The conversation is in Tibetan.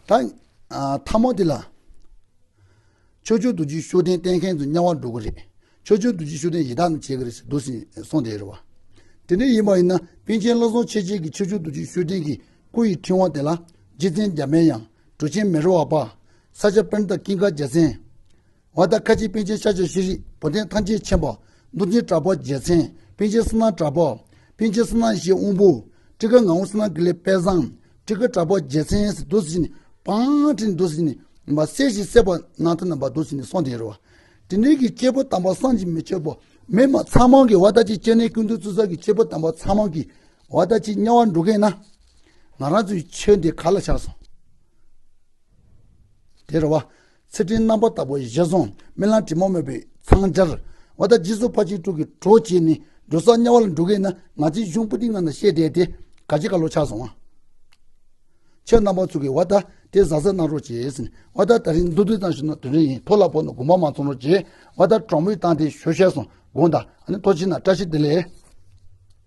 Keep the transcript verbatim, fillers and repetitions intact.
ད་ཨ་ཐ་མ་དེ་ལ། ཕྱོགས་བཅུའི་རྡོ་རྗེ་ཤུགས་ལྡན་བསྟེན་མཁན་ཚོ་དམྱལ་བར་འགྲོ་གི་རེད། ཕྱོགས་བཅུའི་རྡོ་རྗེ་ཤུགས་ལྡན་ཡི་དྭགས་རྣམས་བྱེད་ཀྱི་རེད་ཟེར་འདུག་ཟེར་གསུངས་བསྡད་རེད་བ། དེ་འདྲ་ཡིན་པ་ཡིན་ན་པཎ་ཆེན་བློ་བཟང་ཆོས་རྒྱན་གྱིས་ཕྱོགས་བཅུའི་རྡོ་རྗེ་ཤུགས་ལྡན་གྱི་སྐུ་ཡི་ཕྲེང་བ་དེ་ལ་རྗེ་བཙུན་འཇམ་དཔལ་དབྱངས། གྲུབ་ཆེན་མི་རོ་བ་པ། ས་སྐྱ་པཎྜི་ཏ་ཀུན་དགའ་རྒྱལ་མཚན། འོ་ད་ཁ་ཆེ་པཎ་ཆེན་ཤཱཀྱ་ཤྲཱི། བོ་དན་ཐམས་ཅད་མཁྱེན་པ། མདོ་འཛིན་གྲགས་པ་རྒྱལ་མཚན། པཎ་ཆེན་བསོད་ནམས་གྲགས་པ། པཎ་ཆེན་བསོད་ནམས་ཞེས་དབང་པོ། ཁྲི་ཀ་ངག་དབང་བསོད་ནམས་ཀྱི་ལས་དཔལ་བཟང་། ཁྲི་ཀ་གྲགས་པ་རྒྱལ་མཚན་ཟེར་འདུག་ཟེར་ནས་བང་ཁྲིད་འདུག་ཟེར་ནས་མ་གསལ་ཞིང་གསལ་བ་ནང་དུ་རྣམ་པ་འདུག་ཟེར་ནས་གསུངས་བསྡད་རེད་བ། དེ་འདྲའི་གི་སྐྱེས་བུ་དམ་པ་བསམ་གྱིས་མི་ཁྱབ་པ་མི་མ་ཚང་མ་གི་བ་ད་ཅི་སྐྱེ་གནས་ཀུན་ཏུ་ཚུལ་བཟང་གི་སྐྱེས་བུ་དམ་པ་ཚང་མ་གི་བ་ད་ཅི་དམྱལ་བར་འགྲོ་མཁན་ན་ང་རང་ཚོའི་ཆོས་འདི་ག་ལ་ཆགས་སོང་། དེ་རེད་བ། ཚུལ་ཁྲིམས་རྣམ་པར་དག་པ་གཞིར་བཟུང་རྨི་ལམ་དྲི་མ་མེད་པའི་འཚང་རྒྱར། འོ་ད་རྗེས་སུ་ཕར་ཕྱིན་དྲུག་གི་གྲོགས་བྱས་ནས་འགྲོ་ས་དམྱལ་བ་ལ་འགྲོ་གི་ཡིན་ན་ང་ཚོའི་གཞུང་པོ་ཏི་ང་ན་བཤད་བསྡད་དེ་ག་ཅི་ག་ལོ་ཆགས་སོང་ང་། ཁྱེད་རྣམ་པ་ཚོ་གིས་འོ་ད་དེ་གཟབ་གཟབ་གནང་རོགས་བྱེད་ཟེར་ནས་འོ་ད་ད་རིང་མདོར་བསྡུས་ཙམ་ཞུ་ན་དེ་འདྲ་ཡིན། ཐོག་ལ་ཕོག་ན་དགོངས་པ་མ་ཚོམ་རོགས་བྱེད། འོ་ད་གྲོགས་མོས་བཏང་དེ་ཞུ་བཤད་སོང་དགོངས་དག་ཨ་ནི་ཐུགས་རྗེ་གནང་བཀྲ་ཤིས་བདེ་ལེགས།